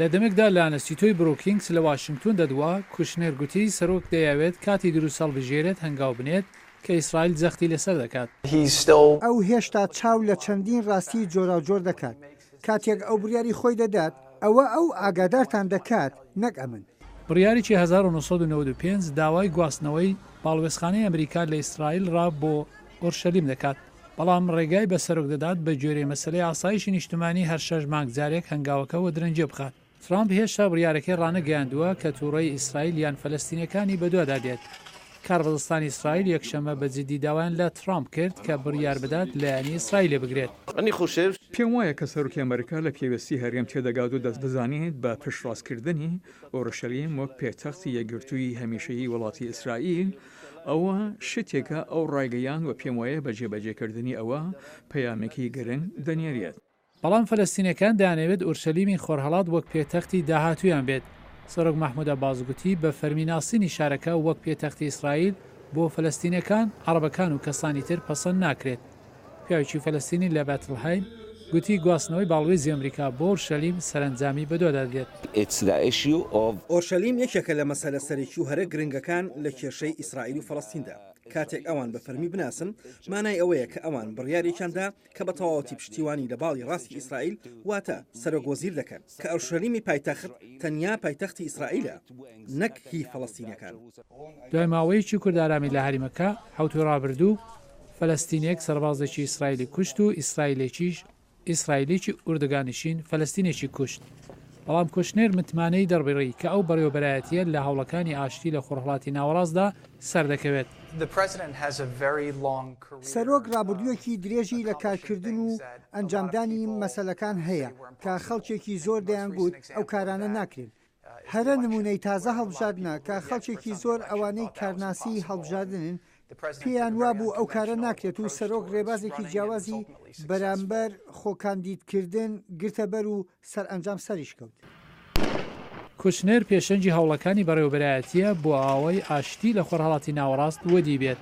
لە دەمێکدا لە ئەنستیتۆی بروکینگس لە واشنگتۆن دەدوا، کوشنێر گوتی سەرۆک دەیەوێت کاتی دروست هەڵبژێرێت هەنگاو بنێت کە ئیسرائیل جەختی لەسەر دەکات. ئەو هێشتا چاو لە چەندین ڕاستیی جۆراوجۆر دەکات. کاتێک ئەو بڕیاری خۆی دەدات، ئەوە ئەو ئاگادارتان دەکات نەک ئەمن. بڕیارێکی 1995 داوای گواستنەوەی باڵوێزخانەی ئەمریکا لە ئیسرائیل ڕا بۆ ئۆرشەلیم دەکات، بەڵام ڕێگای بە سەرۆک دەدات بە گوێرەی مەسەلەی ئاسایشی نیشتمانی هەر شەش مانگ جارێک هەنگاوەکە وەدرەنگێ بخات. ترامپ هێشتا بڕیارەکەی ڕانەگەیاندووە کە تووڕەیی ئیسرائیل یان فەلەستینییەکانی بەدوادا دێت. کاربەدەستانی ئیسرائیل یەکشەممە بە جددی داوایان لە ترامپ کرد کە بڕیار بدات لایەنی ئیسرائیلی بگرێت. پێم وایە کە سەرۆکی ئەمریکا لە پێویستی هەرێم تێدەگات و دەزانێت بە پشتڕاستکردنی ئۆرشەلیم وەک پێتەختی یەکگرتووی هەمیشەیی وڵاتی ئیسرائیل، ئەوە شتێکە ئەو ڕایگەیاند و پێم وایە بە جێبەجێکردنی ئەوە پەیامێکی گرنگ دەنێرێت. بەڵام فەلەستینەکان دەیانەوێت ئورشەلیمی خۆرهەڵات وەک پێتەختی داهاتوویان بێت. سەرۆک مەحمود عەباس گوتی بە فەرمی ناسینی شارەکە وەک پێتەختی ئیسرائیل بۆ فەلەستینەکان، عەڕەبەکان و کەسانی تر پەسەند ناکرێت. پیاوێکی فەلەستینی لە بەتلهەیم گوتی گواستنەوەی باڵوێزی ئەمریکا بۆ ئورشەلیم سەرەنجامی بەدوادا دێت. ئۆرشەلیم یەکێکە لە مەسەلە سەرەکی و هەرە گرنگەکان لە کێشەی ئیسرائیل و فەڵەستیندا. کاتێک ئەوان بە فەرمی بناسن، مانای ئەوەیە کە ئەوان بڕیارێکیان دا کە بە تەواوەتی پشتیوانی لە باڵی ڕاستی ئیسرائیل واتە سەرۆک وەزیر دەکەن، کە ئۆرشەلیمی پایتەخت تەنیا پایتەختی ئیسرائیلە نەک هی فەڵەستینیەکان. دوای ماوەیەکی کورت ئارامی لە هەریمەکە، حەوتووی ڕابردوو، فەلەستینیەک سەربازێکی ئیسرائیلی کوشت و ئیسرائیلێکیش ئیسرائیلیی ئوردوگانشین فەلەستینێکی کوشت. بەڵام کۆشنێر متمانەی دەڕبڕی کە ئەو بەڕێوەبەرایەتییە لە هەوڵەکانی ئاشتی لە خۆرهەڵاتی ناوەڕاستدا سەردەکەوێت. سەرۆک ڕابردوویەکی درێژی لە کارکردن و ئەنجامدانی مەسەلەکان هەیە کە خەڵکێکی زۆر دەیانگوت ئەو کارانە ناکرێن. هەرە نموونەی تازە هەڵبژاردنە کە خەڵکێکی زۆر ئەوانەی کارناسی هەڵبژاردنن پێیان وابوو ئەو کارە ناکرێت و سەرۆک رێبازێکی جیاوازی بەرامبەر خۆکاندیدکردن گرتە بەر و سەرئەنجام سەریشکەوت. کوشنێر پێشەنگی هەوڵەکانی بەڕێوەبەرایەتییە بۆ ئەوەی ئاشتی لە خۆرهەڵاتی ناوەڕاست وەدی بێت.